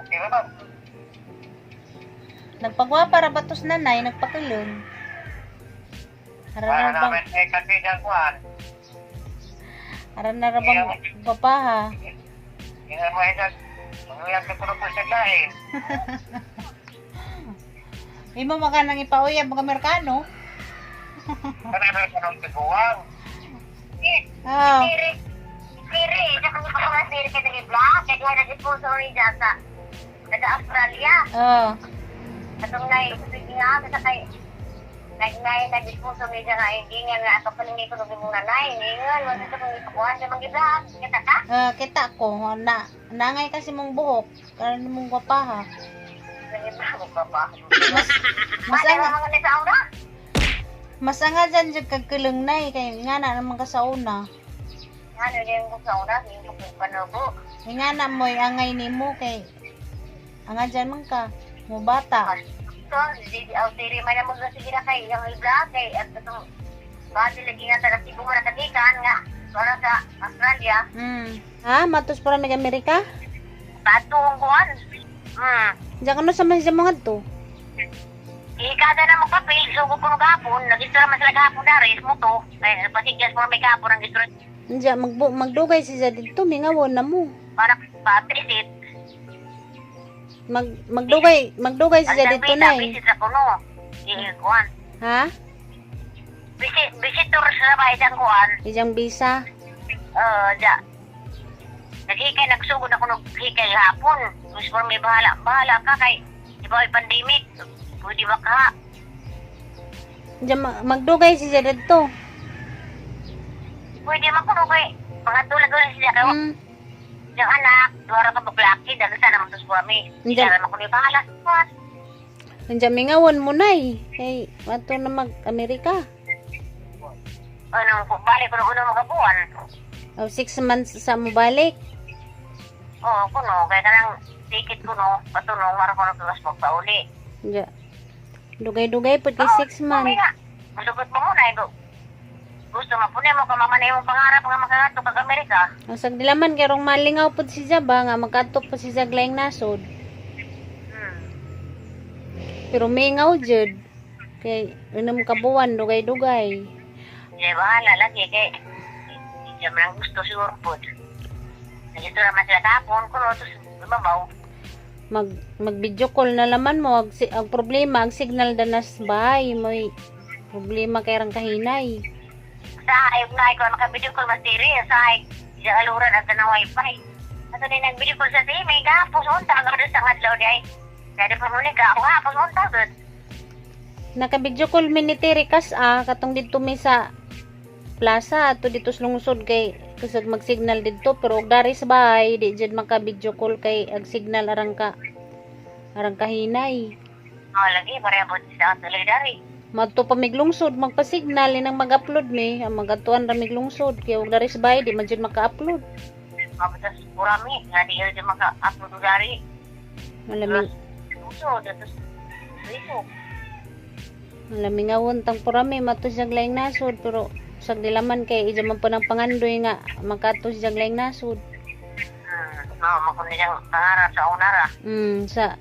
Okay ba ba? Nagpagwapa ra batos nanay, nagpakilong. Para Aran na bang, namin eh kasi sa kuan. aran na ra bang gwapaha. Ina mo ida. Mga ka kuno po sa lain. Imo maka nang ipauyab mga Amerikano. Kana meron ka nung tiguang. Ah, Siri, Siri, sa kanya pa mga Siri ka nag-vlog, kaya nga nag-sponsor ni Jasa. Taga-Australia. oh. Atong nai, sige nga, sa kay nag nai nag-sponsor ni nga hindi nga nga ato paningi ko nung imong nanay, ningon, wala sa kong ipakuha sa mga vlog. Kita ka? Ah, kita ko na nangay kasi mong buhok, karon mong gwapaha. Nag-vlog ba pa? Mas mas Mas anga, mga nasa aura. mas anga dyan jud kag kilong nay kay nga na naman ka sa una. Ano din ko sa una, hindi ko panubo. Kay nga na mo'y angay nimo kay anga dyan man ka mo bata. So, di aw Siri man mo sa sige na kay yung i-vlog kay at itong bati lagi nga taga Cebu man katikan nga para sa Australia. Ha, matos para mig Amerika? Patungong kuan. Diyan kano sa man siya mga to. Ikada na mo papel, sugo ko no gapon, nagistura man sila gapon dari, mo to. Ay, pasiglas mo may gapon ang gistura Diyan magbu magdugay siya didto mingawon na mo. para pa-visit. Magdugay magdugay siya didto nay. Visit sa kuno. Kuan. Ha? Visit, visitor sa ba isang kuan. Ijang bisa. Ja. Naghikay, nagsugod ako naghikay hapon. Gusto ko may bahala, bahala ka kay, di ba may pandemic? Pwede ba ka? Diyan magdugay siya didto. Pwede man kuno kay, mga tulag ulit sila kay, yung anak, duwara ka buklaki, dagsa naman to sa kami. Hindi Diyan. naman kuno bahala sa kuan. Diyan mingawon mo nay. Kay ato na mag Amerika. Ano, balik ko na una mga buwan. O 6 months sa mo balik. Oo, kuno, kaya ka lang ticket kuno, patunong, mara ko nagtulas magpauli. Diyan. Dugay-dugay pud kay 6 months. Nga. Malugot mo muna, eh, gusto mo po mo, kamama na yung pangarap nga makagadto kag Amerika. Ang sagdilaman kay rong malingaw pud siya ba nga magkadto pa siya laing nasod. Pero mingaw jud. Kay unom ka buwan dugay-dugay. Hindi, bahala lagi, kay, hindi man ang gusto siguro po. Nagito naman sila kapon, kuno, tapos lumabaw. Mag mag video call na laman mo ang, ang problema ang signal danas bahay mo'y problema kay rang kahinay. Sa ayog na ikaw, maka-video call mas diri, sa ay, sa aluran at ng wifi. Ato din nag-video call sa team, may gapos, unta, ang gano'n sa ngadlaw di ay. Dahil pa muna ka, ako gapos, unta, good. Naka video call mi ni Terry kas ah katong didto mi sa plaza ato dito sa lungsod kay kusog mag-signal didto pero og dari sa bahay di jud maka video call kay ang signal arang kahinay. Oh, lagi, pareho po sa tuloy dari. Madto pa mig lungsod magpa-signal inang mag-upload mi ang magatuan ra mig lungsod kay og dari sa bahay di man jud maka-upload. Mabutas kurami, nga di yun maka-upload dari. Malamig Uso, datos, iso. Malamingawon tang purami mato siyang laing nasod pero sag dilaman kay ija man po ng pangandoy nga makato siyang laing nasod. No, makundi siyang pangarap sa unara.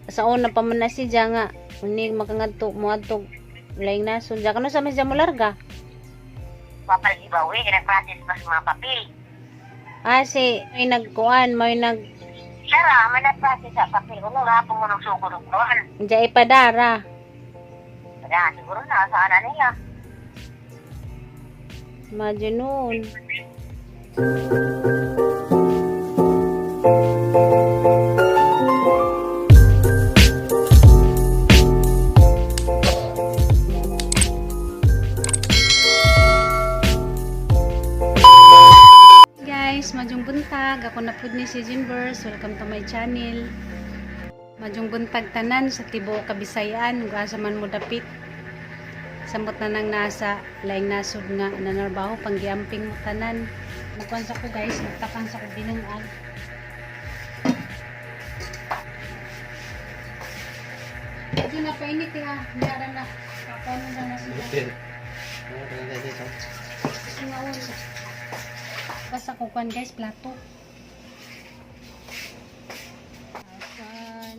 Sa una pa man na siya nga unig makangadto moadto laing nasod. Ja kano sa man siya molarga? Papal-ibawi, kinag-process pa sa mga papel. Ah si may nagkuan, may nag Sara, may nag-process sa papel. Kung nga po mo ng suko ng kuwan. ja ipadara. Kaya siguro na, sa ana nila. Imagine noon. Guys, madyong buntag. Ako na pud ni si Jimbers. Welcome to my channel. Madyong buntag tanan sa tibuok Kabisayan. Ug asa man mo dapit. Samot na nang nasa laing nasod nga nanarbaho panggiamping mo tanan. Magkuan sa ko guys, magtakan sa ko binungag. Medyo napainit eh ah. Nara na. Paano na na sila. Singawan. Basta ko kuan guys, plato. Kuan.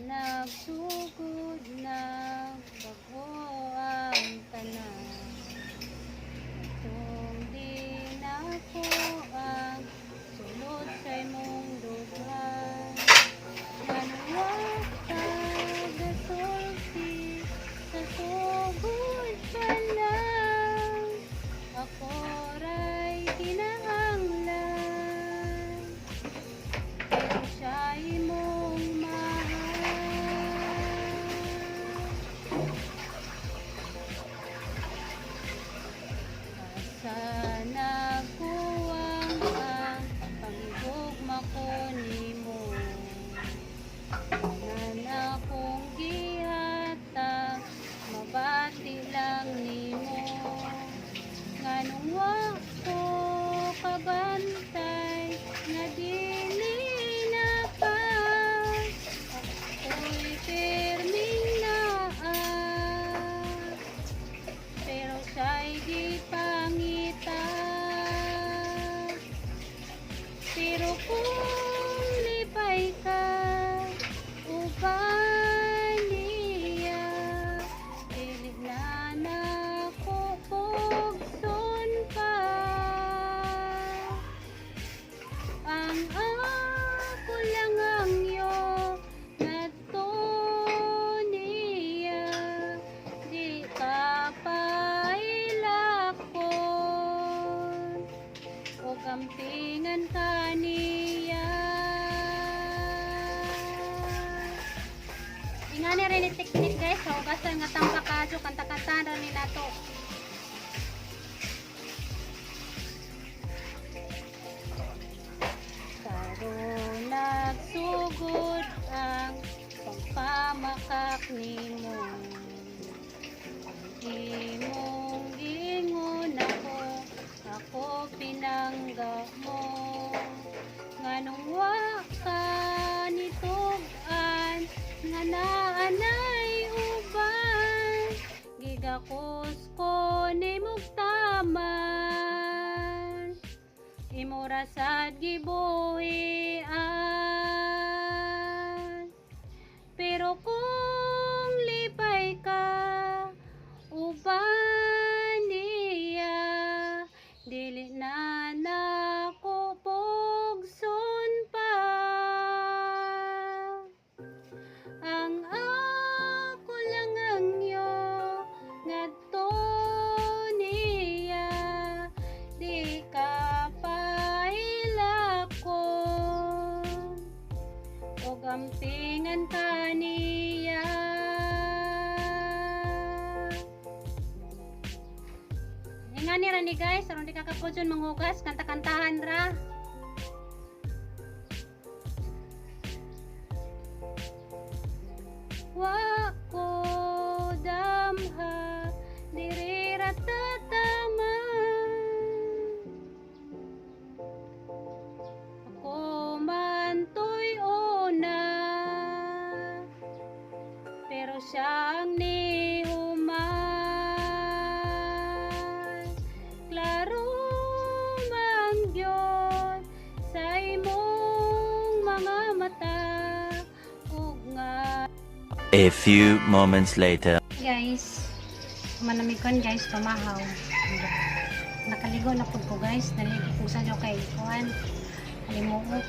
Ingani rin ni technique, guys. So, hugasan nga tambak kadyo, kanta-kanta na ni nato. Karon nagsugod ang pagpamakak nimo. Imong gingon ako, ako pinangga mo. Nganong wa ka nitug-an, nga naanay uban, gigakos ko nimog taman. Imo ra sad gibuhian. Pero kung lipay ka uban niya, dili na nako pugson pa. Ang ako lang ang iyo ngadto niya, di ka pahilakon og ampingan ka niya. Ingani ra ni, guys, aron di ka kapudyon manghugas, kanta-kantahan ra. Wa ko damha, diri ra tatama. Ako man to'y una, pero siya ang nihuman. Klaro man gyud sa imong mga mata ug nga. A few moments later. Guys, manamikon, guys, pamahaw. Nakaligo na pud ko, guys. Naligo ko sa kay kuan. Halimuot.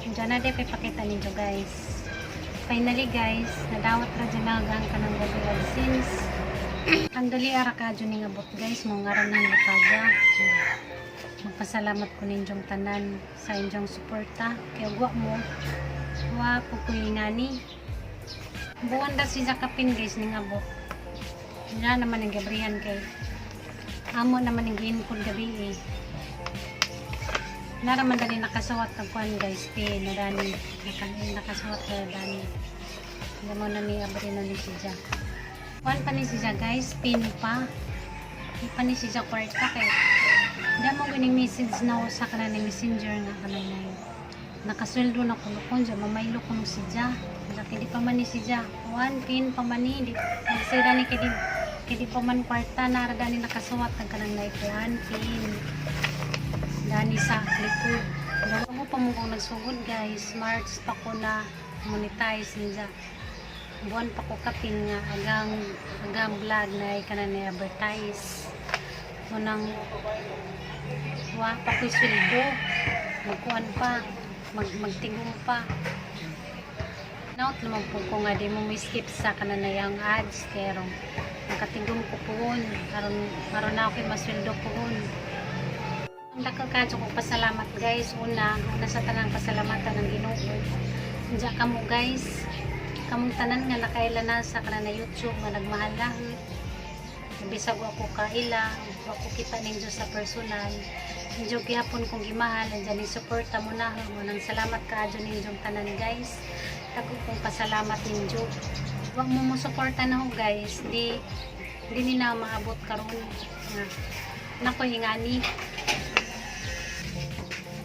Diyan na di pa ipakita ninyo, guys. Finally, guys, nadawat ra dyan ang kanang Google AdSense. Ang dali ara ka dyan nga abot, guys, mo ngaran ng lipaga. Magpasalamat ko ninyong tanan sa inyong suporta. Kaya wa mo, wa po ko ingani. Buwan da si Zakapin, guys, ning abot. Wala naman ang gabrihan kay amo naman ang giinpod gabi eh. Naraman dali nakasuwat ng kuan, guys, ti narani nakasuwat ka dani. Hindi mo na ni abrino ni siya. Kuan pa ni siya, guys, pin pa. Di pa ni siya kwarta kay hindi mo gining message na sa kanan ni messenger nga kanang na nakasweldo na kuno kon siya, mamaylo kuno siya. Kaya di pa man ni siya kuan pin pa man ni di magsira ni kay di pa man kwarta nara dani nakasuwat ang kanang naikuan pin dani sa likod. Bago pa mo kong nagsugod, guys, March pa ko na monetize niya. Buwan pa ko kapin nga agang agang vlog na ay kanan ni advertise munang wa pa ko'y sweldo, magkuan pa, magtingom pa. Note naman po ko nga di mo may skip sa kananayang ads, pero nakatingom ko po aron aron na ako masweldo po. Ang dako kadyo ko pasalamat, guys. Una, una sa tanang pasalamatan ng Ginoo. Diya kamo, guys, kamong tanan nga nakaila na sa kanan na YouTube nga nagmahal lahat. Bisag wa ko kaila, wa ko kita ninyo sa personal. Ninyo gihapon kong gimahal, andyan ni suporta mo na. Nang salamat kaadyo ninyong tanan, guys. Dako kong pasalamat ninyo. Wa mo mo suporta na ho, guys, di di ni na maabot karon nga nako ingani.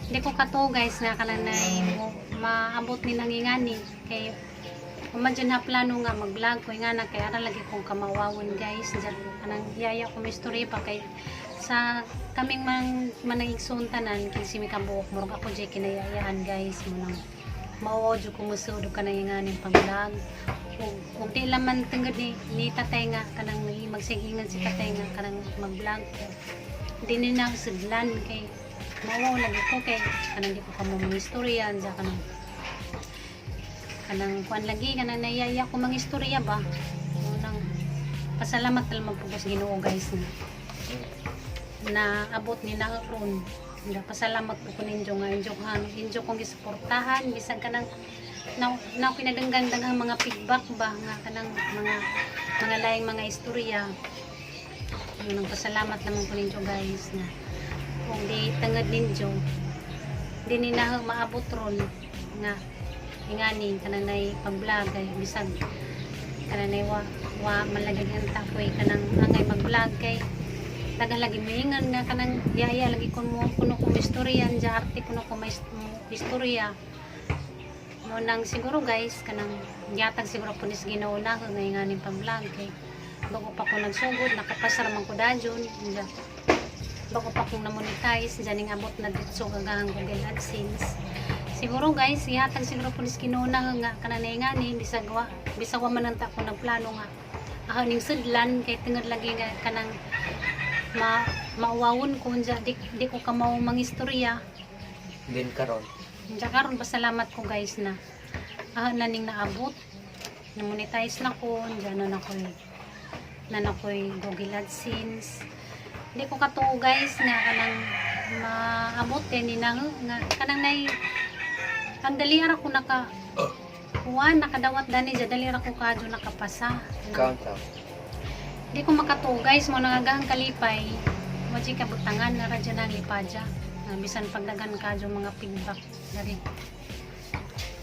Hindi ko kato, guys, nga kalanay mo maabot ni nangingani kay imagine ha plano nga mag-vlog ko nga na kay ara lagi kong kamawawon, guys. Diyan kanang yaya ko may story pa kay sa kaming mang manangigsoon tanan kinsi mi kabuok murag ako jay kinayayaan, guys, mo nang mao jud ko musud og kanang inganing pag-vlog ug ug di laman tungod ni tatay nga kanang magsigingan si tatay nga kanang mag-vlog ko di ni na sudlan kay mao lagi ko kay kanang di ko kamo mga istorya sa kanang kanang kuan lagi kanang nayaya ko mga istorya ba. Unang pasalamat talaga magpugos Ginoo, guys, na na abot ni na ron. Nga pasalamat po ko ninyo nga inyo han inyo kong gisuportahan bisan kanang Na kinadanggan daghang mga feedback ba nga kanang mga laing mga istorya. Yun ang pasalamat naman ko ninyo, guys, na kung di tangad ninyo, di ni na maabot ron nga ingani kanang nay pag-vlog ay bisag kanang nay wa man lagi ang koy kanang angay mag-vlog kay daghan lagi moingon nga kanang yaya lagi kun mo kuno ko istorya anja arte kuno ko may istorya mo. Nang siguro, guys, kanang yatag siguro po nis Ginoo na nga nganing pag-vlog kay bago pa ko nagsugod, nakapasar man ko dajon anja bago pa kong na-monetize dyan ning abot na ditso gagahang Google AdSense. Siguro, guys, ihatag siguro po nis Ginoo na nga kanang ngani bisag wa man ang ta ko nagplano nga ako ning sudlan kay tungod lagi nga kanang mauwawon ko unja di ko kamaw mangistorya. Din karon. Unja karon, pasalamat ko, guys, na na ning naabot na monetize na ko unja na nakoy Google AdSense. Di ko katuo, guys, nga kanang maabot eh ni na nga kanang nay ang dali ra ko naka kuan nakadawat dani dya, dali ra ko kadyo nakapasa. Count out. Di ko makatuo, guys, mo nangagahang kalipay mo di kabutangan na radyo na lipadya na bisan pagdagan kadyo mga feedback dari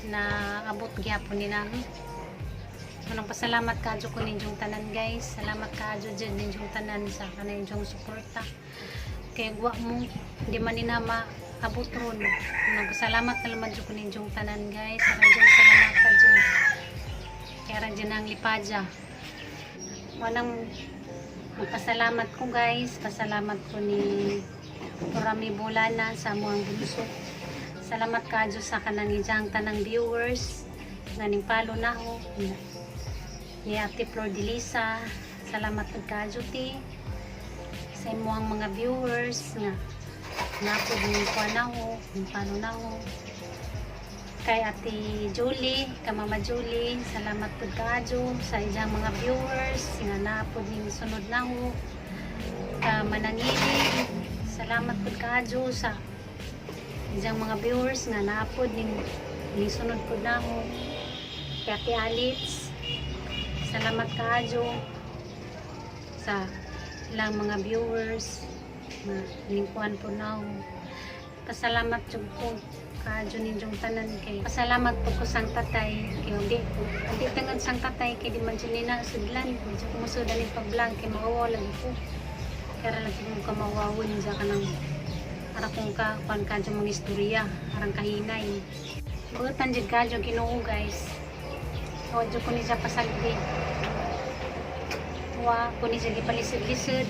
na abot gyapon ni nang. Anong pasalamat kadyo ko ninyong tanan, guys. Salamat kadyo dyan ninyong tanan sa kaninyong suporta. Kay gwa mo, di man ni na maabot ron. Anong pasalamat na naman ko ninyong tanan, guys. Radyo salamat ka dyan. Kaya radyo ang lipadya. Walang magpasalamat ko, guys. Pasalamat ko ni Rami Bulana sa amuang bunso. Salamat kadyo sa kanang ijang tanang viewers nga ning follow na ako. Ni Ate Flor de Lisa, salamat pud kadyo ti sa imuang mga viewers nga napod ning kuha na ako, ning follow na ako. Kay Ate Julie, ka Mama Julie, salamat pud kaadyo sa iyang mga viewers nga napod ning sunod na ako. Ka Manangili, salamat pud kaadyo sa iyang mga viewers nga napod ning sunod pud na ako. Kay Ate Alitz, salamat kaadyo sa ilang mga viewers nga ning kuan po na ako. Pasalamat jud ko kaadyo ninyong tanan kay pasalamat po ko sang tatay kay hindi tangad sang tatay kay di man jud ni na sudlan medyo kumusudan ning pag-vlog kay maawa lagi ko kaya lagi mo ka mawawon dya kanang para kung ka kuan ka dyan mga istorya arang kahinay buotan jud kadyo Ginoo, guys. Wa jud ko ni siya pasaldi, wa ko ni siya gipalisod-lisod,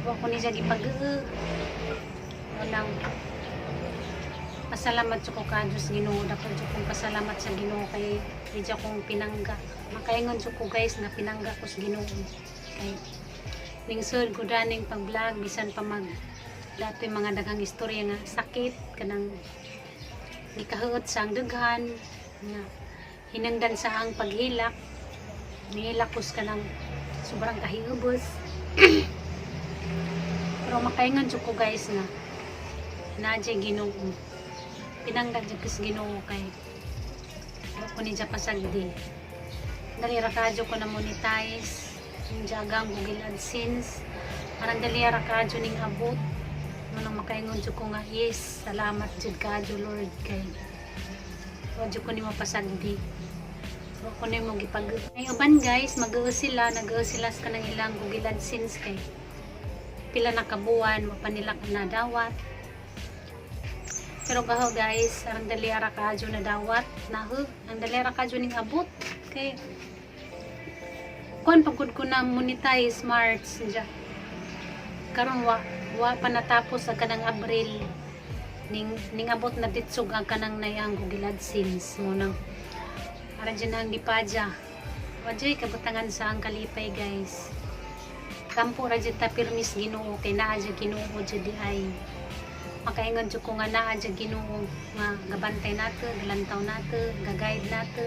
wa ko ni siya gipag walang. Pasalamat jud ko ka Diyos Ginoo, dako jud kong pasalamat sa Ginoo kay di kong pinangga. Makaingon jud ko, guys, nga pinangga ko sa Ginoo kay ningsud ko daning pag-vlog bisan pa mag datoy mga daghang istorya nga sakit kanang gikahuot sa ang dughan nga hinangdan sa ang paghilak, nihilak ko sa kanang sobrang kahiubos, pero makaingon jud ko, guys, nga naa Ginoo. Pinangga jud ko sa Ginoo kay wa ko ni siya pasagdi. Dali ra kadyo ko na monetize yung jagang Google AdSense, parang dali ra kadyo ning abot manang makaingon jud ko nga yes, salamat jud kadyo, Lord, kay wa jud ko nimo pasagdi, wa ko nimo gipag. Ay uban, guys, mag sila nag sila sa kanang ilang Google AdSense kay pila na kabuwan wa pa nila nadawat. Pero gaho, guys, ang dali ra kadyo na dawat nahu, ang dali ra kadyo ning abot kay kuan pagud ko na monetize March dya karon wa pa natapos sa kanang Abril ning abot na ditsog ang kanang nayang Google AdSense mo nang ara dyan ang lipadya. Wa jud kabutangan sa ang kalipay, guys. Kampo ra jud ta pirmis Ginoo kay naa jud Ginoo jud di ay. Makaingon jud ko nga naa jud Ginoo nga gabantay nato, galantaw nato, ga-guide nato.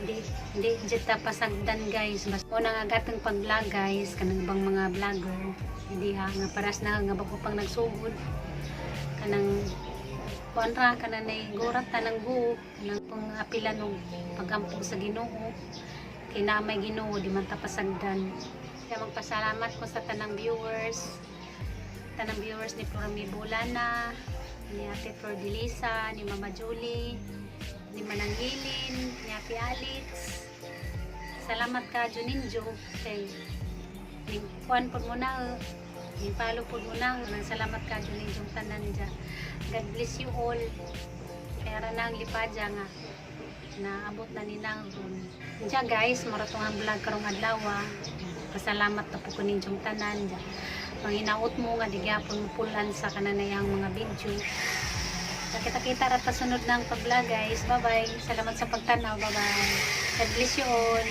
Di jud ta pasagdan, guys. Bas mo nang agatong pag-vlog, guys, kanang ibang mga vlogger hindi ha nga paras na nga bago pang nagsugod kanang Kuan ra kana nay gurat tanang buo nang pangapilan og pagampo sa Ginoo kay naa may Ginoo, di man ta pasagdan. Kaya magpasalamat ko sa tanang viewers ni Florami Bulana, ni Ate Flor Delisa, ni Mama Julie, ni Manang Hilin, ni Ate Alex. Salamat ka Juninjo kay ning kuan pud mo na, ning follow pud mo na. Nang salamat ka Juninjo tanan dya. God bless you all. Kaya ra na ang lipadya nga naabot na ni nang ron. Diya guys, mao ra tong ang vlog karong adlaw. Pasalamat na po ko ninyong tanan diya. Manghinaot mo nga di gyapon mo pulan sa kananayang mga video. Nakita-kita ra ta sunod ng pag-vlog, guys. Bye-bye. Salamat sa pagtanaw. Bye-bye. God bless you all.